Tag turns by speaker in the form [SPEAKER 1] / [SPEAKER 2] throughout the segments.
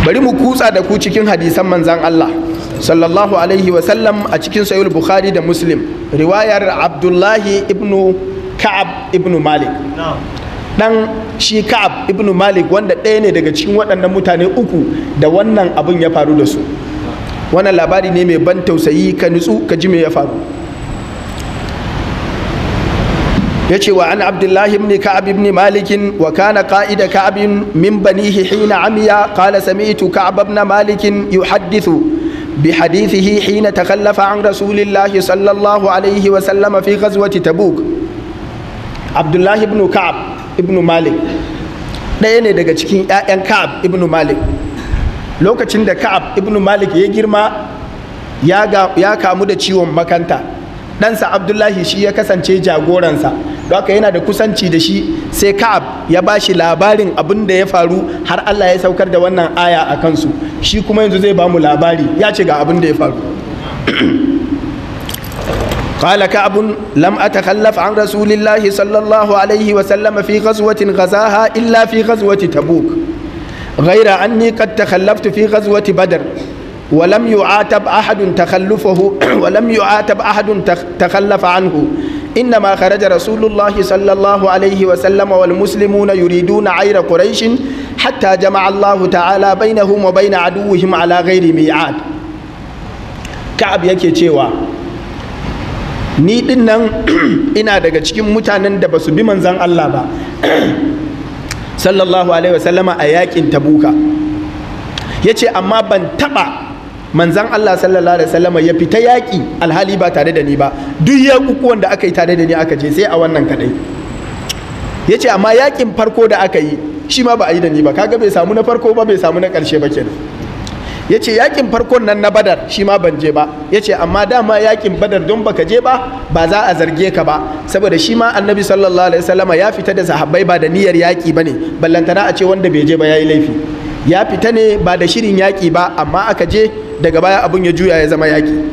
[SPEAKER 1] Bari mu kutsa da ku cikin hadisan manzan Allah sallallahu alaihi wasallam a cikin Sahih Bukhari da Muslim, riwayar Abdullahi ibnu Ka'ab ibnu Malik, dan shi Ka'ab ibnu Malik, wanda ɗaya ne daga cikin waɗannan mutane uku da wannan abun ya faru da su. Wannan labari ne mai ban tausayi, ka nutsu ka ji me ya faru. Yace wa an Abdullahi ibn Ka'ab ibn Malik, wa kana qa'ida Ka'ab min banihi hina amiya, qala sami'tu Ka'ab ibn Malik yuhaddithu bi hadithihi hina takhallafa an Rasulillahi sallallahu alaihi wa sallam fi ghazwati Tabuk. Abdullahi ibn Ka'ab ibn Malik ɗaya ne daga cikin 'ya'yan Ka'ab ibn Malik. Lokacin da Ka'ab ibn Malik ya girma ya kamu da ciwon makanta, ɗansa Abdullahi shi ya kasance jagoransa, don haka yana da kusanci da shi. Sai Ka'ab ya ba shi labarin abin da ya faru har Allah ya saukar da wannan aya a kansu. Shi kuma yanzu zai ba mu labari, ya ce ga abin da ya faru. قال كعب: لم أتخلف عن رسول الله صلى الله عليه وسلم في غزوة غزاها إلا في غزوة تبوك، غير أني قد تخلفت في غزوة بدر، ولم يعاتب أحد تخلفه ولم يعاتب أحد تخلف عنه. إنما خرج رسول الله صلى الله عليه وسلم والمسلمون يريدون عير قريش حتى جمع الله تعالى بينهم وبين عدوهم على غير ميعاد. كعب yake cewa ni din nan ina daga cikin mutanen da basu bi manzan Allah ba sallallahu alaihi wasallama a yakin Tabuka. Yace amma ban taba manzan Allah sallallahu alaihi wasallama ya fita yaki alhali ba tare da ni ba. Duk yakukuwan da aka yi tare da ni aka je, sai a wannan kadai. Yace amma yakin farko da aka yi shi ma ba a yi da ni ba. Kaga bai samu na farko ba, bai samu na karshe ba kenan. Yace yakin farkon nan na Badar shi ma ban je ba. Yace amma dama yakin Badar don baka je ba ba za a zarge ka ba, saboda shi ma Annabi sallallahu alaihi wasallama ya fita da sahabbai ba da niyyar yaki bane, ballantana a ce wanda bai je ba yayi laifi. Ya fita ne ba da shirin yaki ba, amma aka je daga baya abun ya juya ya zama yaki.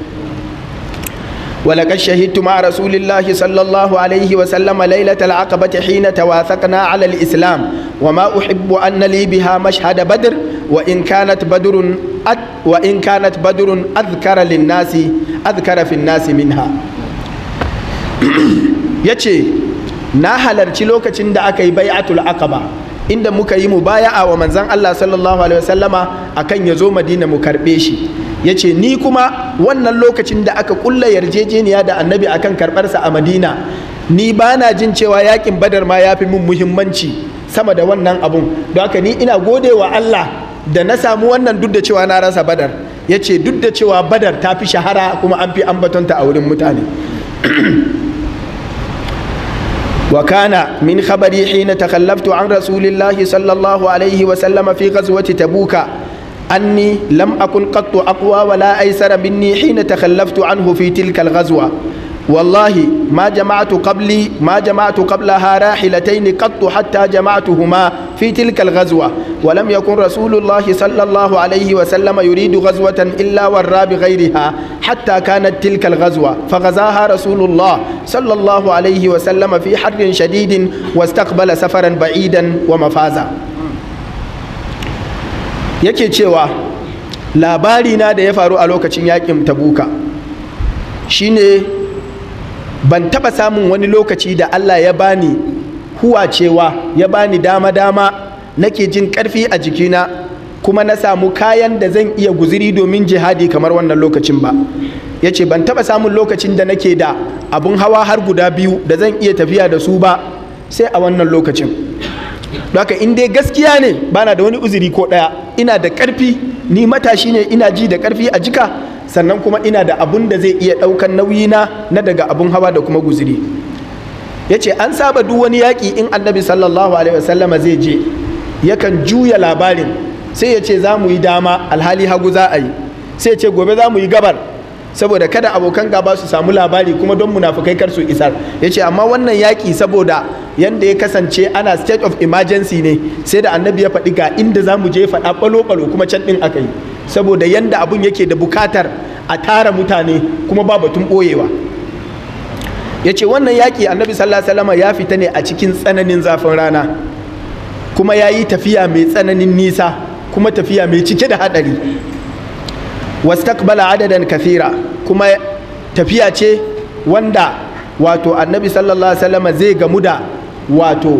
[SPEAKER 1] ولقد شهدت مع رسول الله صلى الله عليه وسلم ليلة العقبة حين تواثقنا على الإسلام، وما أحب أن لي بها مشهد بدر، وإن كانت بدر أذكر للناس أذكر في الناس منها. Yace na halarci lokacin da aka yi bai'atul aqaba, inda muka yi mubaya'a wa manzon Allah sallallahu alaihi wasallama akan ya zo Madina mu karbe shi. Yace ni kuma wannan lokacin da aka kulla yarjejeniya da Annabi akan karbarsa a Madina, ni bana jin cewa yakin Badar ma yafi mun muhimmanci sama da wannan abun. Don haka ni ina gode wa Allah da na samu wannan, duk da cewa na rasa Badar. Yace duk da cewa Badar ta fi shahara kuma an fi ambatonta a wurin mutane. وكان من خبري حين تخلفت عن رسول الله صلى الله عليه وسلم في غزوة تبوك أني لم أكن قط أقوى ولا أيسر مني حين تخلفت عنه في تلك الغزوة. والله ما جمعت قبلها راحلتين قط حتى جمعتهما في تلك الغزوة، ولم يكن رسول الله صلى الله عليه وسلم يريد غزوة إلا ورى بغيرها حتى كانت تلك الغزوة، فغزاها رسول الله صلى الله عليه وسلم في حر شديد واستقبل سفرا بعيدا ومفازا. Yake cewa labari na da ya faru a lokacin yakin Tabuka shine ban taba samun wani lokaci da Allah ya bani huwacewa, ya bani dama-dama, nake jin karfi a jikina kuma na samu kayan da zan iya guziri domin jihadi kamar wannan lokacin ba. Yace ban taba samun lokacin da nake da abun hawa har guda biyu da zan iya tafiya da su ba sai a wannan lokacin. Don haka in dai gaskiya ne bana da wani uzuri ko ɗaya, ina da ƙarfi, ni matashi ne, ina ji da ƙarfi a jika, sannan kuma ina da abun da zai iya ɗaukan nauyina na daga abun hawa da kuma guziri. Yace an saba duk wani yaƙi in Annabi sallallahu alaihi wasallama zai je yakan juya labarin, sai ya ce za mu yi dama alhali hagu za a yi, sai ya ce gobe za mu yi gabar, saboda kada abokan gaba su samu labari kuma don munafukai kar su isar. Yace amma wannan yaƙi saboda yanda ya kasance ana state of emergency ne, sai da Annabi ya faɗi ga inda za mu je, faɗa ɓalo-ɓalo kuma can ɗin aka yi, saboda yanda abun yake da bukatar a tara mutane kuma ba batun ɓoyewa. Yace wannan yaƙi Annabi sallallahu alaihi wasallam ya fita ne a cikin tsananin zafin rana, kuma ya yi tafiya mai tsananin nisa, kuma tafiya mai cike da hadari. Wastaqbala adadan kathira, kuma tafiya ce wanda wato annabi sallallahu alaihi wasallam zai gamu da wato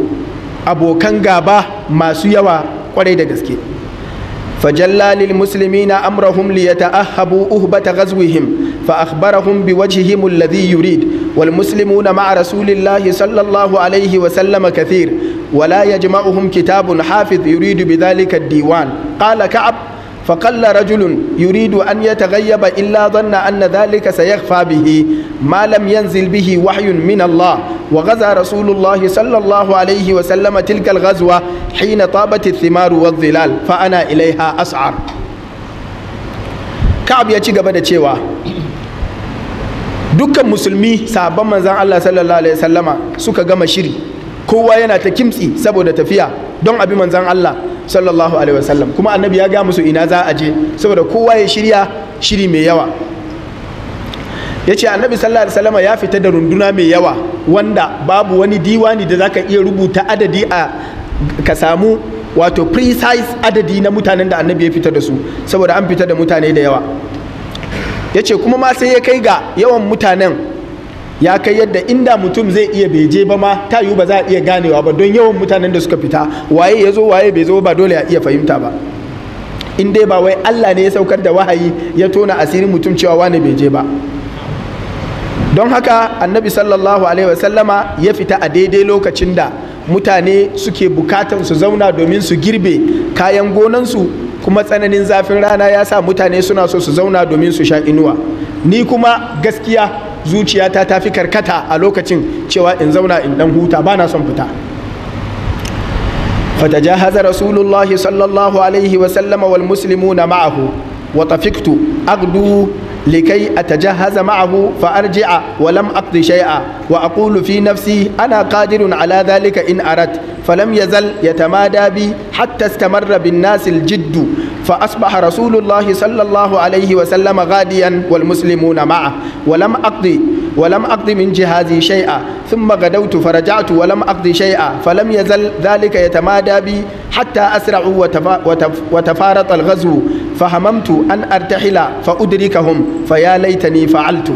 [SPEAKER 1] abokan gaba masu yawa kwarai da gaske. Fajalla lil muslimina amrahum liyata'ahhabu uhbata ghazwihim fa akhbarahum biwajhihim alladhi yurid wal muslimuna ma'a rasulillahi sallallahu alaihi wasallam kathir wa la yajma'uhum kitabun hafiz yuridu bidhalika ad-diwan. Qala Ka'ab فقل رجل يريد أن يتغيب إلا ظن أن ذلك سيخفى به ما لم ينزل به وحي من الله. وغزا رسول الله صلى الله عليه وسلم تلك الغزوة حين طابت الثمار والظلال فأنا إليها أسعر. كعب يتي gaba da cewa dukkan musulmi sahabban manzon Allah sallallahu alaihi wasallama suka gama shiri, kowa yana ta kimtsi saboda tafiya don abi manzon Allah sallallahu alaihi wasallam, kuma annabi ya ga musu ina za a je saboda kowa ya shirya shiri mai yawa. Yace annabi sallallahu alaihi wasallama ya fita da runduna mai yawa wanda babu wani diwani da zaka iya rubuta adadi a ka samu wato precise adadi na mutanen da annabi ya fita da su, saboda an fita da mutane da yawa. Yace kuma ma sai ya kai ga yawan mutanen ya kai yadda inda mutum zai iya beje ba ma ta yiwu ba za a iya ganewa ba don yawan mutanen da suka fita, waye ya zo waye bai zo ba dole a iya fahimta ba, in dai ba wai Allah ne ya saukar da wahayi ya tona asirin mutum cewa wane bai je ba. Don haka annabi sallallahu alaihi wasallama ya fita a daidai lokacin da mutane suke bukatan su zauna domin su girbe kayan gonansu, kuma tsananin zafin rana ya sa mutane suna so su zauna domin su sha inuwa. Ni kuma gaskiya zuciyata ta fi karkata a lokacin cewa in zauna in dan huta, ba na son fita. Fatajahaza rasulullahi sallallahu alaihi wa sallama wal muslimuna ma'ahu wa tafiktu aghdu likai atajahaza ma'ahu fa arji'a wa lam aqdi shay'a wa aqulu fi nafsi ana qadirun ala dhalika in arat falam yazal yatamada bi hatta istamarra bin nas al jidd fa asbaha rasulullahi sallallahu alaihi wa sallama ghadiyan wal muslimuna ma'ahu wa lam aqdi min jihazi shay'a thumma gadawtu faraja'tu wa lam aqdi shay'a falam yazal dhalika yatamada bi hatta asra'u wa tafarata al ghazwu fahamamtu an artahila fa udrikahum fa ya laitani fa'altu.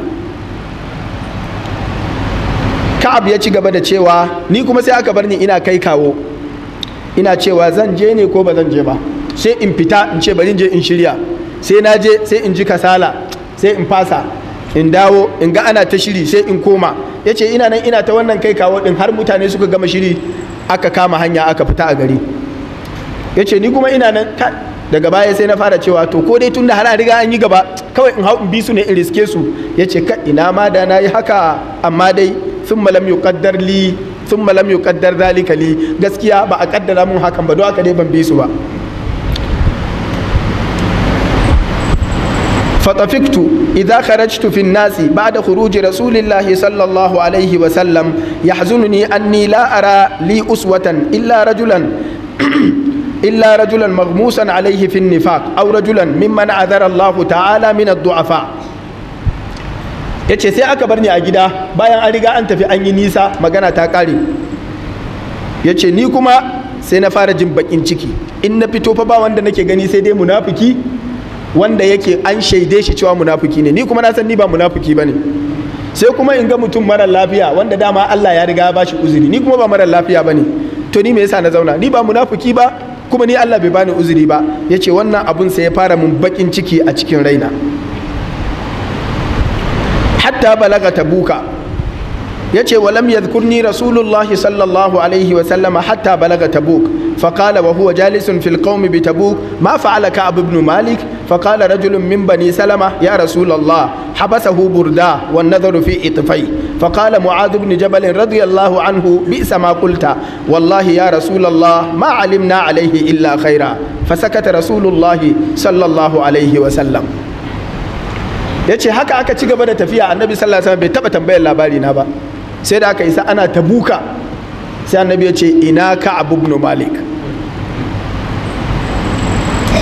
[SPEAKER 1] Ka'ab ya ci gaba da cewa ni kuma sai aka bar ni ina kai kawo, ina cewa zan je ne ko ba zan je ba, sai in fita in ce bari in je in shirya, sai na je sai in ji kasala sai in fasa in dawo in ga ana ta shiri sai in koma. Yace ina nan ina ta wannan kai kawo din har mutane suka gama shiri aka kama hanya aka fita a gari. Yace ni kuma ina nan daga baya sai na fara cewa to ko dai tunda har an riga an yi gaba kawai in hau in bi su ne in riske su. Yace ka ina ma da na yi haka, amma dai thumma lam yuqaddar li thumma lam yuqaddar zalika li, gaskiya ba a kaddara mun hakan ba, don haka dai ban bi su ba. فطفقت إذا خرجت في الناس بعد خروج رسول الله صلى الله عليه وسلم يحزنني أني لا أرى لي أسوة إلا رجلا مغموسا عليه في النفاق أو رجلا ممن عذر الله تعالى من الضعفاء. Yace sai aka bar ni a gida bayan an riga an tafi an yi nisa, magana ta kare. Yace ni kuma sai na fara jin bakin ciki, in na fito fa ba wanda nake gani sai dai munafiki wanda yake an shaide shi cewa munafiki ne, ni kuma na san ni ba munafiki bane. Sai kuma in ga mutum mara lafiya wanda dama Allah ya riga ya bashi uzuri, ni kuma ba mara lafiya bane, to ni me yasa na zauna? Ni ba munafiki ba kuma ni Allah bai bani uzuri ba. Yace wannan abun sai ya fara mun bakin ciki a cikin raina. Hatta balaga tabuka, yace walam yadhkurni rasulullahi sallallahu alaihi wa sallama hatta balaga tabuk. فقال وهو جالس في القوم بتبوك ما فعل كعب بن مالك؟ فقال رجل من بني سلمة يا رسول الله حبسه برداه والنظر في إطفيه. فقال معاذ بن جبل رضي الله عنه بئس ما قلت، والله يا رسول الله ما علمنا عليه إلا خيرا. فسكت رسول الله صلى الله عليه وسلم. Yace haka aka ci gaba da tafiya, annabi sallallahu alaihi wasallam bai taba tambayar labari na ba, sai da aka isa ana Tabuka sai annabi ya ce ina Ka'ab ibn Malik.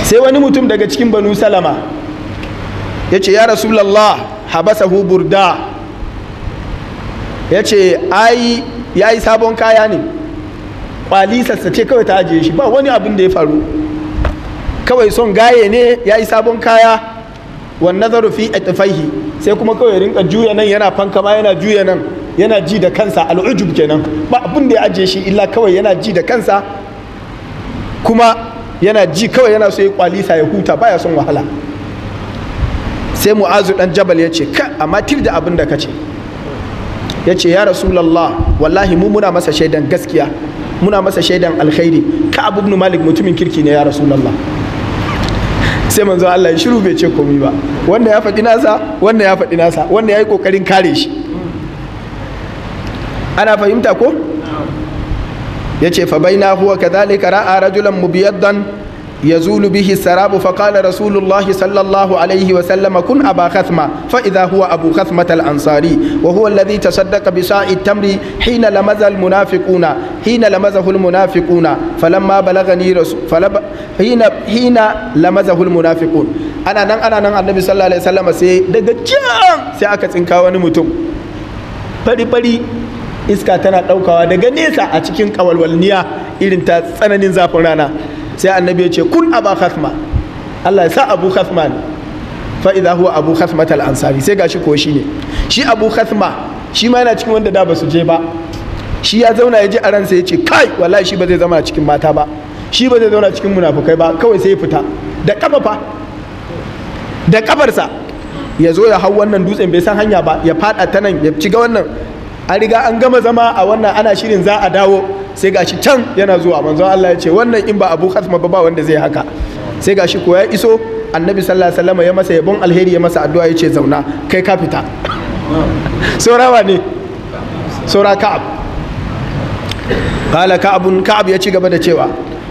[SPEAKER 1] Sai wani mutum daga cikin Banu Salama ya ce ya Rasulallah habasahu burda, ya ce ai ya yi sabon kaya ne, kwalisarsa ce kawai ta ajiye shi, ba wani abin da ya faru. Kawai son gaye ne, ya yi sabon kaya. Wan nazaru fi atfaihi, sai kuma kawai rinka juya nan yana fankama, yana juya nan yana ji da kansa. Al'ujub kenan, ba abin da ya ajiye shi illa kawai yana ji da kansa, kuma yana ji kawai yana so ya kwalisa ya huta, baya son wahala. Sai Mu'azu dan Jabal ya ce, ka amma tir da abin da kace. Ya ce, ya Rasulallah, wallahi mu muna masa shaidan gaskiya, muna masa shaidan alkhairi. Ka'ab ibn Malik mutumin kirki ne, ya Rasulallah. Sai manzo Allah ya shiru, bai ce komai ba. Wanda ya faɗi nasa, wanda ya faɗi nasa, wanda ya yi kokarin kare shi. Ana fahimta ko? Ya ce, fa baina huwa kadhalika ra'a rajulan mubiyaddan yazulu bihi sarabu, fa qala Rasulullahi sallallahu alaihi wa sallama, kun Aba Khathma. Fa idha huwa Abu Khathma al-Ansari, wa huwa alladhi tasaddaqa bi sa'i tamri hina lamaza al-munafiquna, hina lamazahu al-munafiquna. Falamma balagani rasul hina hina lamazahu al-munafiqun. Ana nan, ana nan, Annabi sallallahu alaihi wasallam, sai daga can sai aka tsinka wani mutum fari fari, iska tana daukawa daga nesa a cikin kawalwalniya irin ta tsananin zafin rana. Sai Annabi ya ce, kun Aba Khathma, Allah ya sa Abu Khathma ne. Fa idza huwa Abu Khathma al-Ansari, sai gashi ko shi ne. Shi Abu Khathma shi ma yana cikin wanda da ba su je ba. Shi ya zauna ya ji a ransa, ya ce, kai, wallahi shi ba zai zama cikin mata ba, shi ba zai zauna cikin munafukai ba. Kawai sai ya fita da kafa fa, da kafarsa ya zo ya hau wannan dutsen, bai san hanya ba, ya fada ta nan, ya shiga wannan. An riga an gama zama a wannan, ana shirin za a dawo, sai gashi can yana zuwa. Manzon Allah ya ce, wannan in ba Abu Khathma ba, ba wanda zai haka. Sai gashi ko ya iso. Annabi sallallahu alaihi wasallam ya masa yabon alheri, ya masa addu'a, ya ce, zauna, kai ka fita. Saurawa ne saura Ka'ab. Qala Ka'abun, Ka'ab ya ci gaba da cewa,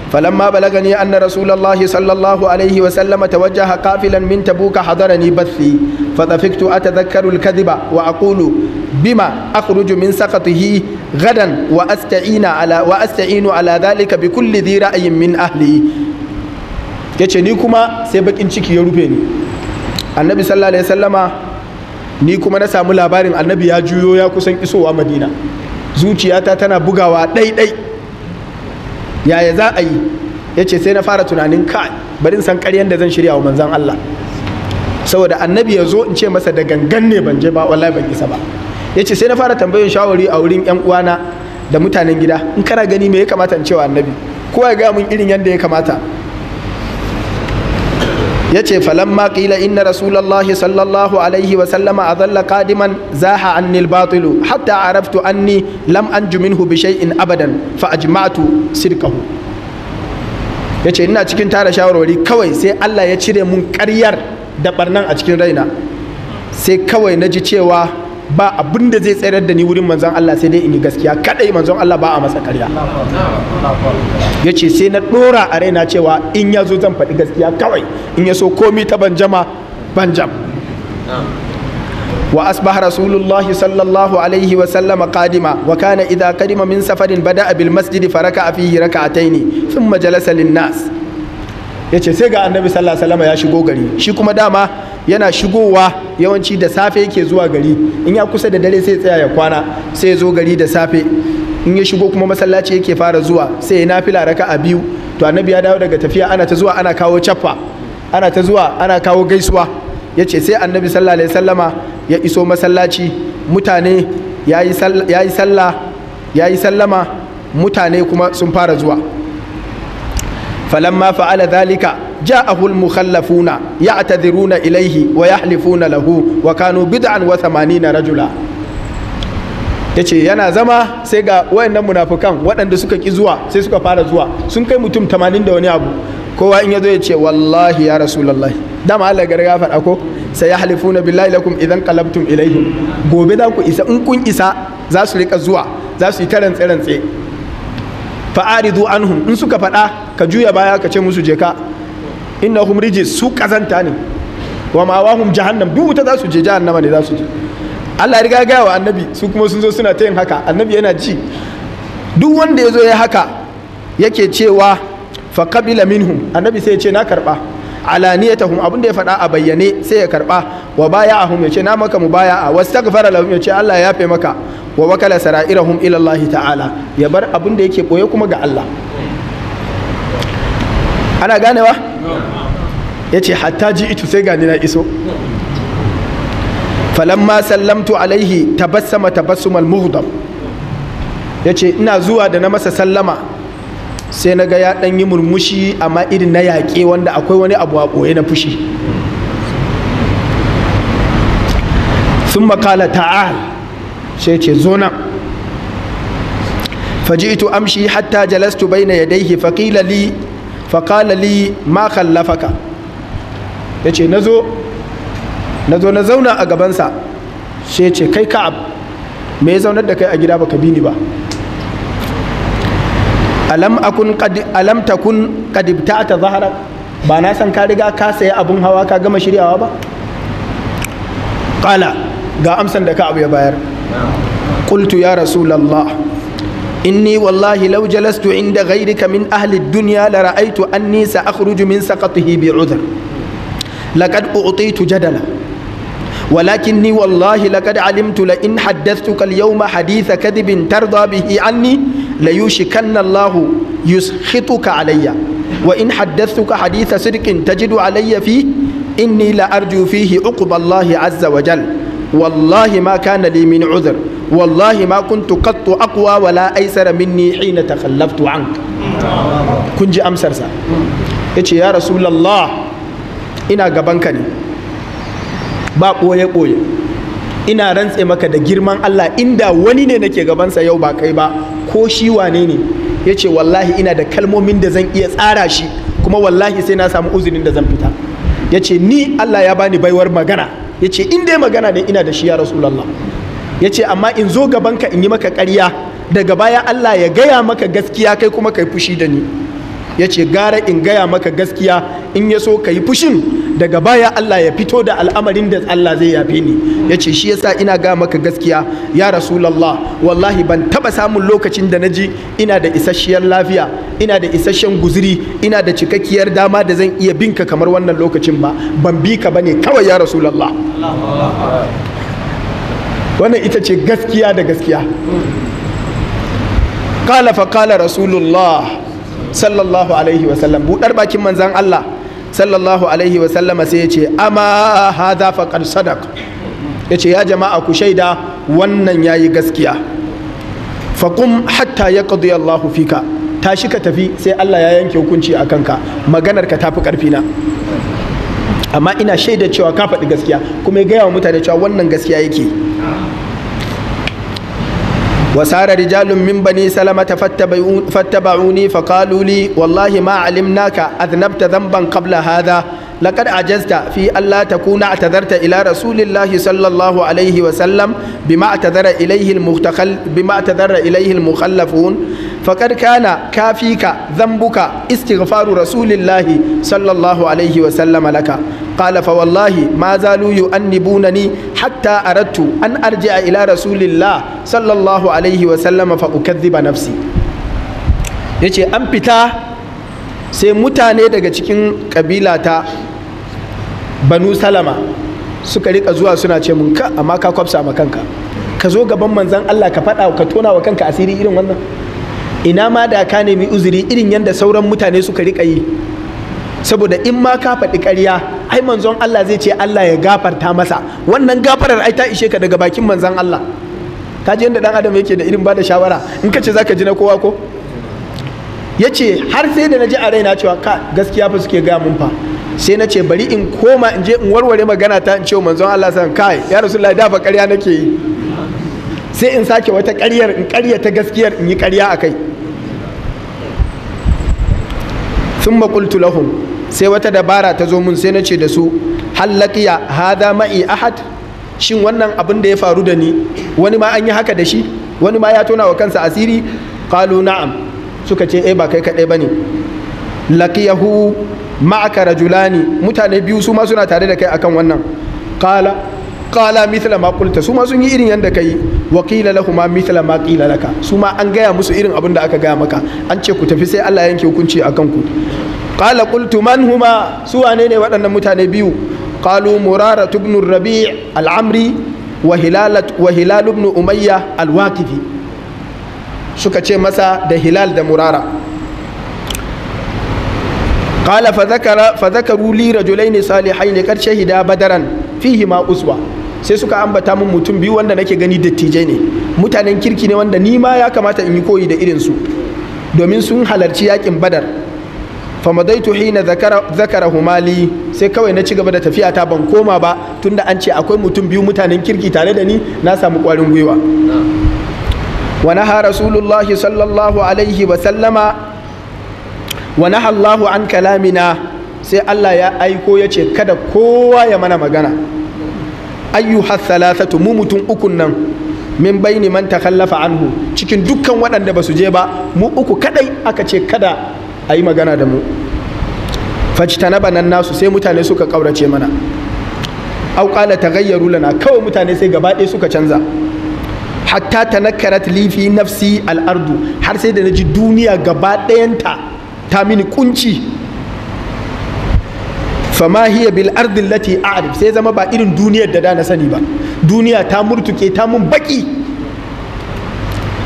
[SPEAKER 1] falamma balagani anna Rasulullahi sallallahu alaihi wa sallama tawajjaha qafilan min Tabuka, hadarani bathi, fatafiktu atadhakkaru al-kadhiba wa aqulu, bima akhruju min saqatihi gadan, wa asta'ina ala wa asta'inu ala dhalika bi kulli dhi ra'yin min ahli. Yace, ni kuma sai bakin ciki ya rufe ni. Annabi sallallahu alaihi wasallama, ni kuma na samu labarin Annabi ya juyo, ya kusan isowa Madina. Zuciyata tana bugawa ɗai-ɗai, yaya za a yi? Ya ce, sai na fara tunanin, kai, bari in san ƙaryan da zan shirya wa Manzan Allah, saboda Annabi ya zo in ce masa da gangan ne ban je ba, wallahi ban isa ba. Ya ce, sai na fara tambayin shawari a wurin yan uwana da mutanen gida, in kana gani me ya kamata in cewa Annabi? Kowa ya gaya mun irin yadda ya kamata. Ya ce, falamma qila inna Rasulallahi sallallahu alaihi wa sallama adalla qadiman, zaha anni al-batilu hatta araftu anni lam anju minhu bi shay'in abadan, fa ajma'tu sirkahu. Yace, ina cikin tara shawarwari, kawai sai Allah ya cire mun ƙaryar da barnan a cikin raina. Sai kawai na ji cewa ba abin da zai tsayar da ni wurin Manzon Allah sai dai in yi gaskiya kadai. Manzon Allah ba a masa ƙarya. Ya ce, sai na ɗora a raina cewa in ya zo zan faɗi gaskiya kawai, in ya so komi ta banjama banjam. Wa asbaha Rasulullahi sallallahu alaihi wa sallama qadima, wa kana idha qadima min safarin bada'a bil masjid faraka'a fihi raka'ataini, thumma jalasa lin nas. Yace, sai ga Annabi sallallahu alaihi wasallam ya shigo gari. Shi kuma dama yana shigowa yawanci da safe yake zuwa gari, in ya kusa da dare sai tsaya ya kwana, sai ya zo gari da safe. In ya shigo kuma masallaci yake fara zuwa, sai ya nafila raka'a biyu. To, Annabi ya dawo daga tafiya, ana ta zuwa ana kawo caffa, ana ta zuwa ana kawo gaisuwa. Ya ce, sai Annabi sallallahu alaihi wasallama ya iso masallaci, mutane ya yi sallah, ya yi sallama, mutane kuma sun fara zuwa. Falamma fa'ala dhalika, ja'ahu al-mukhallafuna ya'tadhiruna ilayhi wa yahlifuna lahu, wa kanu bid'an wa 80 rajula. Yace, yana zama sai ga wayannan munafukan waɗanda suka ki zuwa sai suka fara zuwa, sun kai mutum 80 da wani abu. Kowa in yazo ya ce, wallahi ya Rasulullahi, dama Allah ya ya faɗa ko, sayahlifuna billahi lakum idan qalabtum ilaihim. Gobe za ku isa, in kun isa za su rika zuwa, za su yi ta rantse rantse. Fa'aridu anhum, in suka faɗa ka juya baya, ka ce musu, je ka, innahum rijis, su kazanta ne, wa ma'awahum jahannam, duk wuta za su je, jahannama ne za su je. Allah ya riga ya gaya wa Annabi. Su kuma sun zo suna ta yin haka, Annabi yana ji. Duk wanda ya zo ya haka yake cewa, fa qabila minhum, Annabi sai ya ce, na karba. Alaniyatahum, abin da ya faɗa a bayyane sai ya karba. Wa baya'ahum, ya ce, na maka mubaya'a. Wastaghfara lahum, ya ce, Allah ya yafe maka. Wa wakala sara'irahum ila Allah ta'ala, ya bar abin da yake boye kuma ga Allah. Ana ganewa? Yace hatta ji itu sai gani na iso. Falamma sallamtu alaihi tabassama tabassumal mughdab. Yace ina zuwa da na masa sallama sai na ga ya dan yi murmushi, amma irin na yaƙe wanda akwai wani abu a ɓoye na fushi. Thumma qala ta'al, sai ce zo nan. Faji'tu amshi hatta jalastu bayna yadayhi faqila li faqala li ma khallafaka. Yace nazo na zauna a gabansa, sai ce kai Ka'ab, me ya zaunar da kai a gida baka bi ni ba? Alam takun qad ibta'ta dhahrak, ba na san ka riga ka sayi abun hawa ka gama shiryawa ba? Qala, ga amsan da Ka'ab ya bayar. Qultu ya Rasulullah, inni wallahi law jalastu inda ghayrika min ahli ad-dunya la ra'aytu anni sa'akhruju min saqatihi bi'udhr. Laqad u'titu jadala. ولكني والله لقد علمت لئن حدثتك اليوم حديث كذب ترضى به عني ليوشكن الله يسخطك علي، وإن حدثتك حديث صدق تجد علي فيه إني لأرجو فيه عقب الله عز وجل. والله ما كان لي من عذر، والله ما كنت قط أقوى ولا أيسر مني حين تخلفت عنك. كنجي أمسرسا يا رسول الله، إنا قبنكني ba ɓoye-ɓoye, ina rantse maka da girman Allah, inda wani ne nake gabansa yau ba kai ba, ko shi wane ne, ya ce wallahi ina da kalmomin da zan iya tsara shi, kuma wallahi sai na samu uzurin da zan fita. Ya ce ni Allah ya bani baiwar magana, ya ce in dai magana ne ina da shi ya Rasulallah. Ya ce amma in zo gabanka in yi maka ƙarya, daga baya Allah ya gaya maka gaskiya kai kuma kai fushi da ni. Ya ce gara in gaya maka gaskiya, in ya so ka yi fushin, daga baya Allah ya fito da al'amarin da Allah zai yafe ni. Ya ce shi yasa ina gaya maka gaskiya ya Rasulallah, wallahi ban taba samun lokacin da naji ina da isasshiyar lafiya, ina da isasshen guzuri, ina da cikakkiyar dama da zan iya binka kamar wannan lokacin ba, ban bi ka bane kawai ya Rasulallah. Wannan ita ce gaskiya da gaskiya. Qala fa qala Rasulullah sallallahu alaihi wasallam, buɗar bakin manzan Allah sallallahu alaihi wasallam sai ya ce amma hadha faqad sadaq. Ya ce ya jama'a ku shaida wannan yayi gaskiya. Faqum hatta yaqdi Allahu fika, tashi ka tafi sai Allah ya yanke hukunci a kanka, maganar ka tafi karfi na, amma ina shaida cewa ka faɗi gaskiya. Kuma ya gaya wa mutane cewa wannan gaskiya yake. وسار رجال من بني سلمة فاتبعوني فقالوا لي والله ما علمناك أذنبت ذنبا قبل هذا، لقد عجزت في ألا تكون اعتذرت إلى رسول الله صلى الله عليه وسلم بما اعتذر إليه المخلفون، فقد كان كافيك ذنبك استغفار رسول الله صلى الله عليه وسلم لك. قال فوالله ما زالوا يؤنبونني حتى أردت أن أرجع إلى رسول الله صلى الله عليه وسلم فأكذب نفسي. yace an fita sai mutane daga cikin kabila ta Banu Salama suka rika zuwa suna ce mun ka amma ka kwafsa ma kanka, ka zo gaban manzon Allah ka faɗa ka tona wa kanka asiri irin wannan, ina ma da ka nemi uzuri irin yadda sauran mutane suka rika yi, saboda in ma ka faɗi ƙarya ai manzon Allah zai ce Allah ya gafarta masa, wannan gafarar ai ta ishe ka daga bakin manzon Allah. Ka ji yadda ɗan adam yake da irin bada shawara, in ka ce zaka ji na kowa ko? Yace har sai da na ji a raina cewa ka gaskiya fa suke gaya mun fa, sai na ce bari in koma in je in warware magana ta in ce manzon Allah san kai ya Rasulullahi da fa ƙarya nake yi, sai in sake wata ƙaryar in ƙarya ta gaskiyar in yi ƙarya a kai. Thumma qultu lahum, sai wata dabara ta zo mun sai na ce da su hallaqiya hadha ma'i ahad, shin wannan abin da ya faru da ni wani ma an yi haka da shi, wani ma ya tona wa kansa asiri? Qalu na'am, suka ce eh ba kai kadai bane. Laqiyahu ma'aka rajulani, mutane biyu su ma suna tare da kai akan wannan. Qala qala mithla ma qulta, su ma sun yi irin yanda kai. Wa qila lahuma mithla ma qila laka, su ma an gaya musu irin abin da aka gaya maka, an ce ku tafi sai Allah yanke hukunci akan ku. Qala qultu man huma, su wane ne waɗannan mutane biyu? Qalu Murara ibn Rabi' al-Amri wa Hilal ibn Umayya al-Waqifi, suka ce masa da Hilal da Murara. Qala fa dhakaru li rajulaini salihaini qad shahida badaran fihi ma uswa. Sai suka ambata mun mutum biyu wanda nake gani dattijai ne, mutanen kirki ne, wanda ni ma ya kamata in yi koyi da irin su, domin sun halarci yakin Badar. Famadaitu hina zakarahuma li, sai kawai na ci gaba da tafiya ta, ban koma ba, tunda an ce akwai mutum biyu mutanen kirki tare da ni, na samu kwarin gwiwa. Wa naha rasulullahi sallallahu alaihi wa sallama wa naha Allahu an kalamina, sai Allah ya aiko ya ce kada kowa ya mana magana. Ayyuha thalathatu, mu mutum ukun nan, min baini man takhallafa anhu, cikin dukkan waɗanda ba su je ba, mu uku kadai aka ce kada a yi magana da mu. Fajtanaba nan nasu, sai mutane suka kaurace mana. Au qala taghayyaru lana, kawai mutane sai gaba ɗaya suka canza. Hatta tanakkarat li fi nafsi al-ardu, har sai da naji duniya gaba ɗayanta ta mini kunci. Fama hiya bil ardi allati a'rif, sai zama ba irin duniyar da na sani ba, duniya ta murtuke ta mun baki.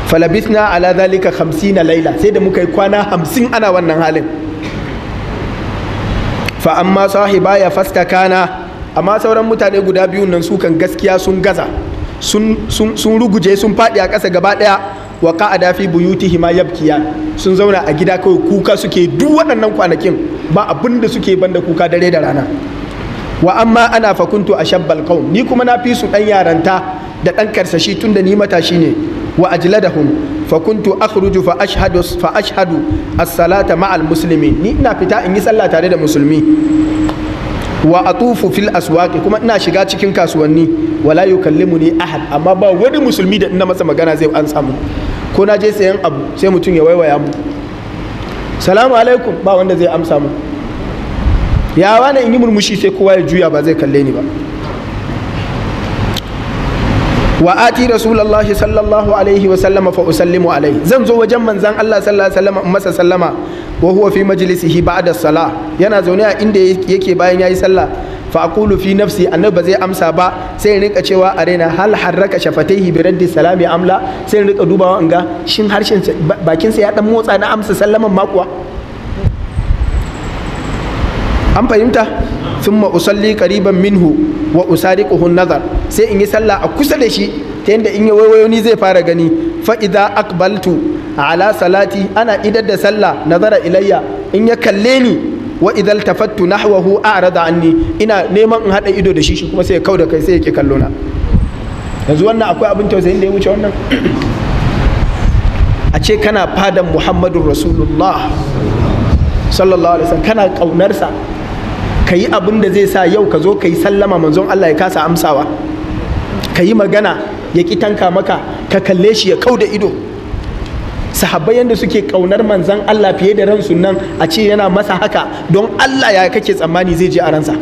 [SPEAKER 1] Falabithna ala dhalika 50 laila, sai da muka yi kwana 50 ana wannan halin. Fa amma sahiba ya fastakana, amma sauran mutane guda biyun nan su kan gaskiya sun gaza, sun ruguje, sun faɗi a ƙasa gaba ɗaya. Wa qa'ada fi buyutihima yabkiya, sun zauna a gida kawai kuka suke duk waɗannan kwanakin, ba abin da suke banda kuka dare da rana. Wa amma ana fakuntu ashabbal qaum, ni kuma na fi su dan yaranta da dan karsashi tunda ni matashi ne. Wa ajladahum fakuntu akhruju fa ashhadu as-salata ma'al muslimin, ni ina fita in yi sallah tare da musulmi. Wa atufu fil aswaqi, kuma ina shiga cikin kasuwanni. Wala yukallimuni ahad, amma ba wani musulmi da ina masa magana zai an samu. Ko na je sayan abu sai mutum ya waiwaya mu, salamu alaikum, ba wanda zai amsa mu. Ya wani in yi murmushi sai kowa ya juya ba zai kalle ni ba. Wa ati rasulullahi sallallahu alaihi wa sallama fa usallimu alaihi, zan zo wajen manzan Allah sallallahu alaihi wa sallama in masa sallama. Wa huwa fi majlisihi ba'da salah, yana zaune a inda yake bayan yayi sallah. Fa aqulu fi nafsi, annabi ba zai amsa ba, sai in rinka cewa a raina, hal harraka shafataihi bi raddi salami amla, sai in rinka dubawa in ga shin harshen bakin sa ya dan motsa na amsa sallaman ma kuwa. An fahimta? Thumma usalli qariban minhu wa usariquhu an-nazar, sai in yi sallah a kusa da shi ta yanda in ya waiwayo ni zai fara gani. Fa idza aqbaltu ala salati, ana idar da sallah, nazara ilayya, in ya kalle ni. Wa idza tafattu nahwahu a'rada anni, ina neman in hada ido da shi, shi kuma sai ya kauda kai, sai ya ki kallo na. Yanzu wannan akwai abin tausayin da ya wuce wannan? A ce kana fadan Muhammadur Rasulullah sallallahu alaihi wasallam, kana kaunarsa, ka yi abin da zai sa yau ka zo ka yi sallama manzon Allah ya kasa amsawa, ka yi magana ya ki tanka maka, ka kalle shi ya kauda ido. Sahabbai yanda suke kaunar manzon Allah fiye da ransu nan, a ce yana masa haka, don Allah ya kake tsammani zai je a ransa?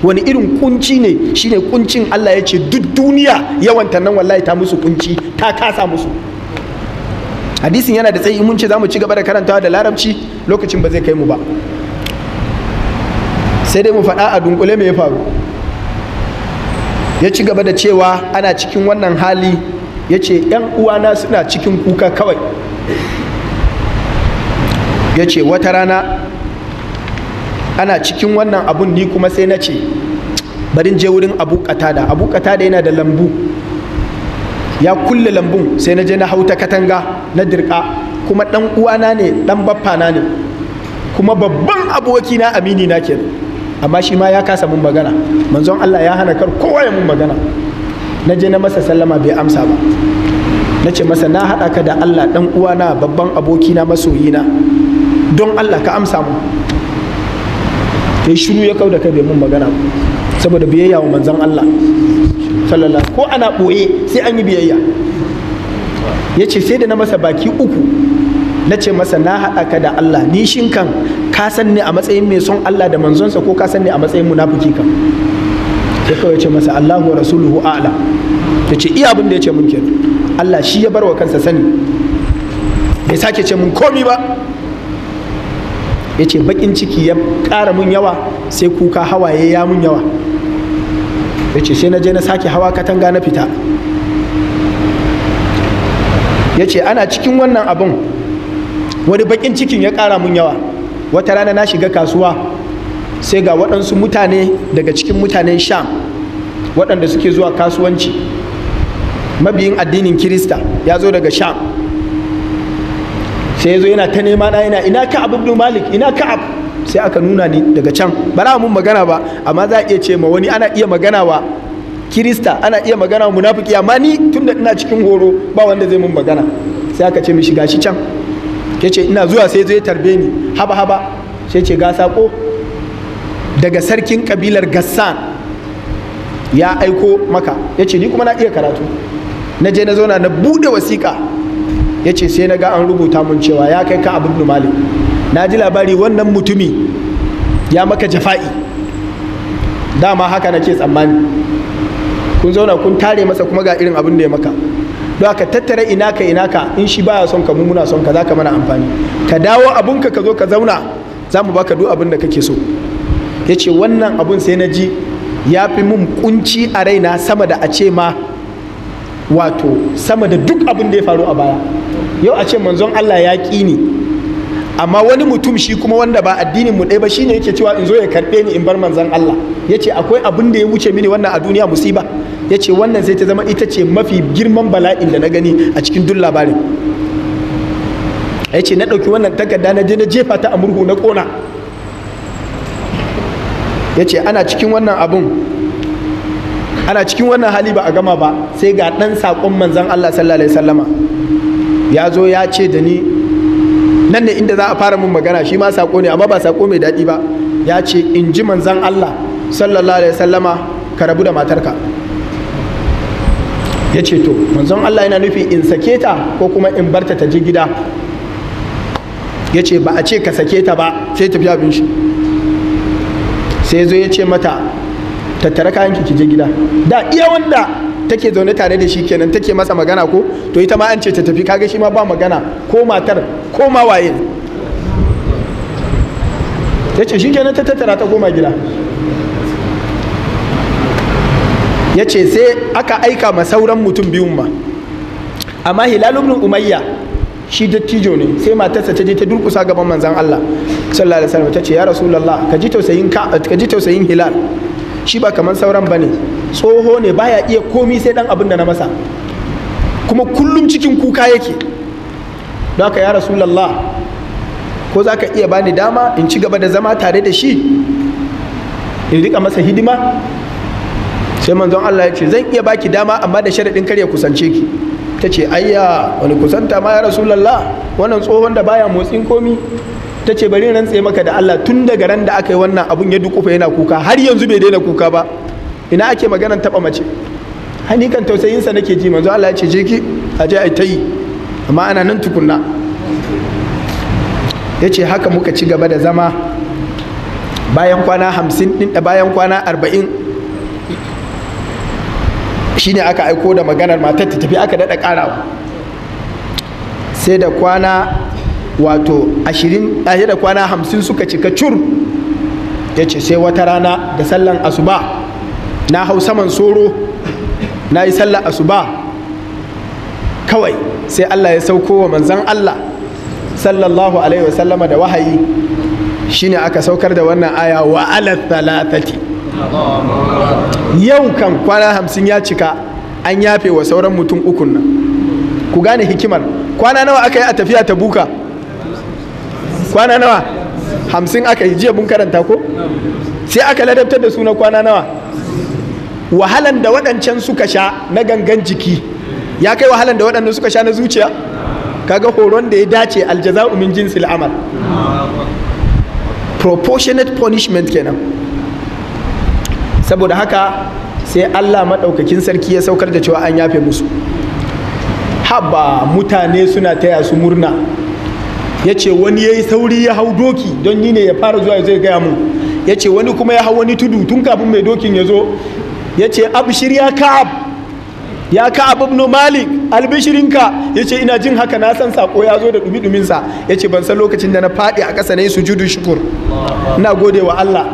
[SPEAKER 1] Wani irin kunci ne? Shine kuncin Allah ya ce duk duniya yawanta nan wallahi ta musu kunci, ta kasa musu. Hadisin yana da tsayi, mun ce za mu ci gaba da karantawa da larabci, lokacin ba zai kai mu ba, sai dai mu faɗa a dunkule me ya faru. Ya ci gaba da cewa ana cikin wannan hali, ya ce ‘yan uwana suna cikin kuka kawai. Ya ce wata rana ana cikin wannan abun, ni kuma sai na ce barin je wurin Abu Qatada. Abu Qatada yana da lambu, ya kulle lambun, sai na je na hauta katanga na dirka, kuma ɗan uwana ne, ɗan baffana ne, kuma babban abokina amini na kenan, amma shi ma ya kasa mun magana. Manzon Allah ya hana kar kowa ya mun magana. Na je na masa sallama bai amsa ba. Na ce masa na haɗa ka da Allah, ɗan uwana, babban abokina, masoyina, don Allah ka amsa mu. Ya shiru ya kau da kai bai mun magana saboda biyayya wa manzon Allah sallallahu, ko ana ɓoye sai an yi biyayya. Ya ce sai da na masa baki uku, na ce masa na haɗa ka da Allah, ni shin kan ka san ni a matsayin mai son Allah da manzonsa, ko ka san ni a matsayin munafiki kan? Sai kawai ya ce masa Allahu wa rasuluhu a'lam. Ya ce iya abin da ya ce mun kenan, Allah shi ya barwa kansa sani, bai sake ce mun komi ba. Ya ce bakin ciki ya ƙara mun yawa, sai kuka hawaye ya mun yawa. Ya ce sai na je na sake hawa katanga na fita. Ya ce ana cikin wannan abun wani bakin cikin ya ƙara mun yawa. Wata rana na shiga kasuwa, sai ga waɗansu mutane daga cikin mutanen Sham waɗanda suke zuwa kasuwanci, mabiyin addinin Kirista ya zo daga Sham. Sai ya zo yana ta nema na, yana ina Ka'ab ibn Malik, ina Ka'ab. Sai aka nuna ni daga can. Ba za mun magana ba, amma za a iya ce ma wani, ana iya magana wa Kirista, ana iya magana wa munafiki, amma ni tunda ina cikin horo ba wanda zai mun magana. Sai aka ce mishi gashi can. Yace ina zuwa, sai zai tarbe ni haba haba. Sai ce ga sako daga sarkin kabilar Gassan ya aiko maka. Yace ni kuma na iya karatu. Na je na zauna na bude wasiƙa. Yace sai na ga an rubuta mun cewa ya kai Ka'ab ibn Malik, na ji labari wannan mutumi ya maka jafa'i. Dama haka nake tsammani, kun zauna kun tare masa kuma ga irin abin da ya maka. Don haka tattara ina ka ina ka, in shi baya son ka, mu muna son ka, za ka mana amfani. Ka dawo abunka ka zo ka zauna, za mu baka duk abin da kake so. Ya ce wannan abun sai na ji ya fi mun kunci a raina sama da a ce ma, wato sama da duk abin da ya faru a baya. Yau a ce manzon Allah ya ƙi ni, amma wani mutum shi kuma wanda ba addinin mu ɗaya ba shine yake cewa in zo ya karɓe ni in bar manzon Allah. Ya ce akwai abin da ya wuce mini wannan a duniya musiba. Ya ce wannan sai ta zama ita ce mafi girman bala'in da na gani a cikin duk labarin. Ya ce na ɗauki wannan takarda na je na jefa ta a murhu na ƙona. Ya ce ana cikin wannan abun, ana cikin wannan hali ba a gama ba, sai ga ɗan saƙon manzon Allah sallallahu alaihi wasallama ya zo ya ce da ni, nan ne inda za a fara mun magana, shi ma saƙo ne amma ba saƙo mai daɗi ba. Ya ce in ji manzon Allah sallallahu alaihi wasallama ka rabu da matarka. Ya ce to manzon Allah yana nufi in sake ta ko kuma in barta ta je gida. Ya ce ba a ce ka sake ta ba, sai tafi abin shi. Sai zo ya ce mata tattara kayanki ki je gida. Da iya wanda take zaune tare da shi kenan take masa magana ko to ita ma an ce ta tafi, kaga shi ma ba magana, ko matar ko ma waye. Ya ce shi kenan ta tattara ta koma gida. Ya ce sai aka aika ma sauran mutum biyun ma, amma Hilal ibn Umayya shi dattijo ne, sai matarsa ta je ta durkusa gaban manzon Allah sallallahu alaihi wasallam ta ce ya Rasulullah, ka ji tausayin ka ji tausayin Hilal, shi ba kamar sauran bane, tsoho ne baya iya komi sai dan abin da na masa, kuma kullum cikin kuka yake. Don haka ya Rasulullah, ko za ka iya bani dama in ci gaba da zama tare da shi in rika masa hidima? Sai manzon Allah ya ce zan iya baki dama amma da sharaɗin kar ya kusance ki. Ta ce ayya, wani kusanta ma ya Rasulallah, wannan tsohon da baya motsin komi. Ta ce bari rantse maka da Allah, tun daga ran da aka yi wannan abun ya dukufa yana kuka, har yanzu bai daina kuka ba. Ina ake maganan taba mace? Hani kan tausayinsa nake ji. Manzon Allah ya ce je ki a je ai ta yi, amma ana nan tukunna. Ya ce haka muka ci gaba da zama. Bayan kwana 50 ɗin da bayan kwana 40 shine aka aiko da maganar matar ta tafi, aka daɗa ƙarawa. Sai da kwana wato 20, sai da kwana 50 suka cika cur. Ya ce sai wata rana da sallan asuba na hau saman soro na yi sallan asuba, kawai sai Allah ya sauko wa manzan Allah sallallahu alaihi wasallama da wahayi. Shine aka saukar da wannan aya wa ala thalathati. Yau kan kwana 50 ya cika, an yafe wa sauran mutum ukun nan. Ku gane hikimar. Kwana nawa aka yi a tafiya ta Buka? Kwana nawa? 50 aka yi. Jiya mun karanta ko? Sai aka ladabtar da su na kwana nawa? Wahalan da waɗancan suka sha na gangan jiki ya kai wahalan da waɗannan suka sha na zuciya? Kaga horon da ya dace, aljaza'u min jinsil amal, proportionate punishment kenan. Saboda haka sai Allah maɗaukakin sarki ya saukar da cewa an yafe musu. Haba, mutane suna taya su murna. Ya ce wani ya yi sauri ya hau doki don ni ne ya fara zuwa zai gaya mu. Ya ce wani kuma ya hau wani tudu tun kafin mai dokin ya zo. Ya ce abshir ya Ka'ab, ya Ka'ab ibn Malik, albishirinka. Ya ce ina jin haka na san sako ya zo da dumi-duminsa. Ya ce ban san lokacin da na faɗi a ƙasa na yi sujudu shukur, ina gode wa Allah.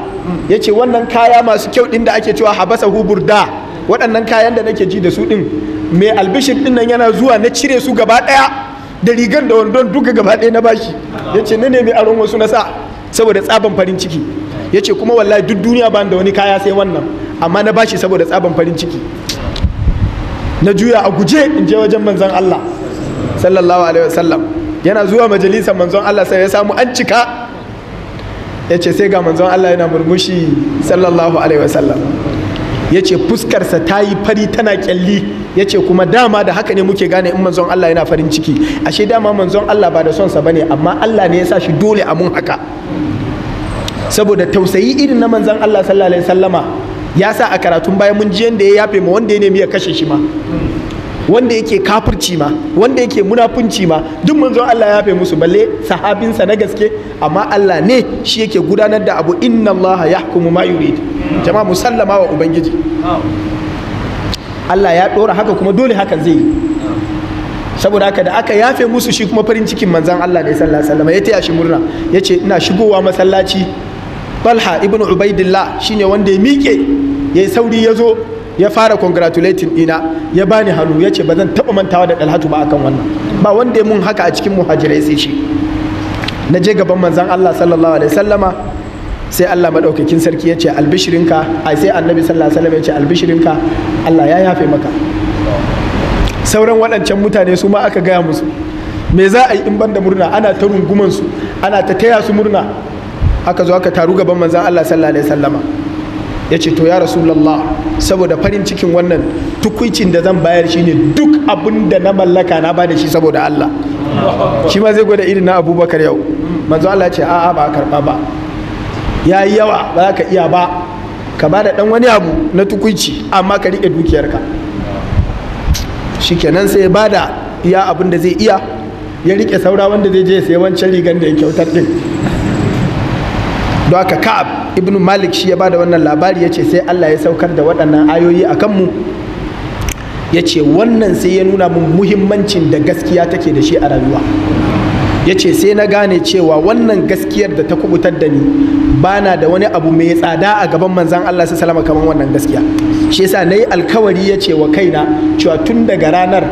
[SPEAKER 1] Ya ce wannan kaya masu kyau ɗin da ake cewa habasa huburda, waɗannan kayan da nake ji da su ɗin, mai albishir ɗin nan yana zuwa na cire su gaba ɗaya, da rigar da wandon duka gaba ɗaya na bashi. Ya ce na nemi aron wasu na sa. saboda tsaban farin ciki. Ya ce kuma wallahi duk duniya ban da wani kaya sai wannan, amma na bashi saboda tsaban farin ciki. Na juya a guje in je wajen manzon Allah sallallahu alaihi wasallam. Yana zuwa majalisar manzon Allah sai ya samu an cika. Ya ce sai ga manzon Allah yana murmushi sallallahu alaihi wasallam. Ya ce fuskarsa ta yi fari tana kyalli. Ya ce kuma dama da haka ne muke gane in manzon Allah yana farin ciki. Ashe dama manzon Allah ba da son sa bane, amma Allah ne ya sa shi dole a mun haka. Saboda tausayi irin na manzon Allah sallallahu alaihi wasallama ya sa a karatun bayan mun ji yanda ya yafe ma wanda ya nemi ya kashe shi ma, wanda yake kafirci ma, wanda yake munafunci ma, duk manzon Allah ya yafe musu, balle sahabinsa na gaske. Amma Allah ne shi yake gudanar da abu, inna Allah yahkumu ma yurid. Jama'a musallama wa ubangiji. Allah ya dora haka kuma dole hakan zai yi. Saboda haka da aka yafe musu, shi kuma farin cikin manzon Allah ne sallallahu alaihi wasallam ya taya shi murna. Yace ina shigowa masallaci, Talha ibn Ubaidillah shine wanda ya miƙe yayi sauri ya zo ya fara congratulating dina, ya bani hannu, ya ce ba zan taɓa mantawa da Dalhatu ba akan wannan, ba wanda ya mun haka a cikin muhajirai sai shi. Na je gaban manzon Allah sallallahu alaihi sallama, sai Allah madaukakin sarki ya ce albishirinka, ai sai annabi sallallahu alaihi wasallam ya ce albishirinka, Allah ya yafe maka. Sauran waɗancan mutane su ma aka gaya musu me za a yi in banda murna, ana ta runguman su, ana ta taya su murna. Aka zo aka taru gaban manzon Allah sallallahu alaihi sallama. Ya ce to ya Rasulallah, saboda farin cikin wannan tukuicin da zan bayar shine duk abin da na mallaka na bada shi saboda Allah. Shi ma zai gwada irin na Abubakar yau. Manzo Allah ce a'a ba karba ba, ya yi yawa, ba za ka iya ba, ka bada dan wani abu na tukuici amma ka rike dukiyarka. Shikenan sai ya bada iya abin da zai iya, ya rike saura wanda zai je ya sayi wancan rigan da ya kyautar din. Don haka Ka'ab ibn Malik shi ya bada wannan labari, ya ce sai Allah ya saukar da waɗannan ayoyi a kanmu. Ya ce wannan sai ya nuna mun muhimmancin da gaskiya take da shi a rayuwa. Ya ce sai na gane cewa wannan gaskiyar da ta kubutar da ni, bana da wani abu mai tsada a gaban manzan Allah sallallahu alaihi wasallam kamar wannan gaskiya. Shi yasa nayi alkawari, ya ce wa kaina cewa tun daga ranar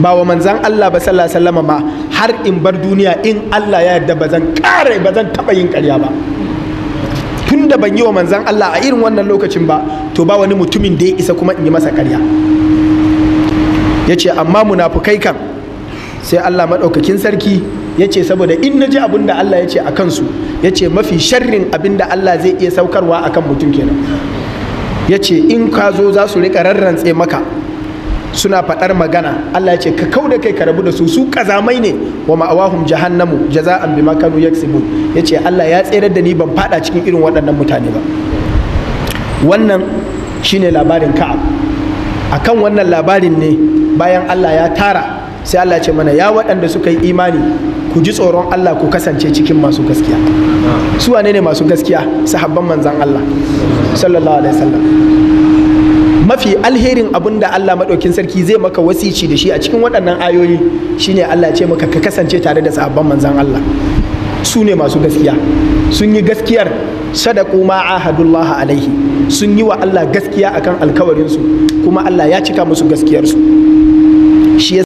[SPEAKER 1] ba wa manzan Allah ba sallallahu alaihi wasallam ma har in bar duniya, in Allah ya yarda ba zan ƙara, ba zan taɓa yin ƙarya ba. Tun da ban yi wa manzan Allah a irin wannan lokacin ba, to ba wani mutumin da ya isa kuma in yi masa ƙarya. Ya ce amma munafukai kan sai Allah maɗaukakin sarki ya ce saboda in na ji abin da Allah ya ce a kansu, ya ce mafi sharrin abin da Allah zai iya saukarwa a kan mutum kenan. Ya ce in ka zo za su riƙa rarrantse maka suna faɗar magana, Allah ya ce ka kau da kai ka rabu da su, su ƙazamai ne, wa ma'awahum jahannamu jaza'an bima kanu yaksibun. Ya ce Allah ya tserar da ni ban faɗa cikin irin waɗannan mutane ba. Wannan shine labarin Ka'ab. Akan wannan labarin ne bayan Allah ya tara sai Allah ce mana ya waɗanda suka yi imani ku ji tsoron Allah ku kasance cikin masu gaskiya. Su wane ne masu gaskiya? Sahabban manzan Allah sallallahu alaihi wasallam. Mafi alherin abin da Allah maɗaukin sarki zai maka wasici da shi a cikin waɗannan ayoyi shine Allah ce maka ka kasance tare da sahabban manzan Allah. Su ne masu gaskiya, sun yi gaskiyar, sadaku ma ahadullah alaihi, sun yi wa Allah gaskiya akan alkawarinsu, kuma Allah ya cika musu gaskiyarsu. Shi